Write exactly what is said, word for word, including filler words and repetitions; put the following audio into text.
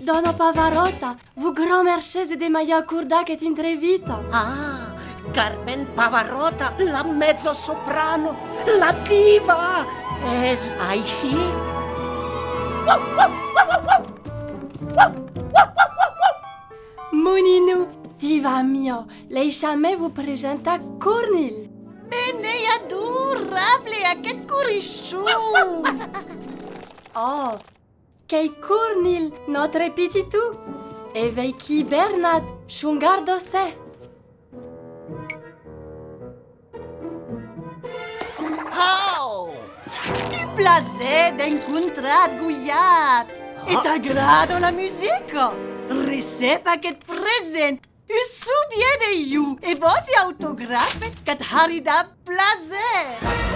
Dòna Pavaròta, vos gramercés de m'aver acordat aquesta entrevista. Ah, Carmen Pavaròta, la mezzosoprano, la diva! Es aicí? Monino, diva mia, laissatz-me vos presentar Cornil. Ben, es adorable aqueth corrichon! Oh, qu'ei Cornil, nòstre pititon! E veiquí Bernat, son garda-cèu! Hau! Un plaser d'encontrar-te, Goiat! E t'agrada la musica? Recep aqueth present! Un sovièr de jo, e vòsti autografe, qu'at haré dab plaser!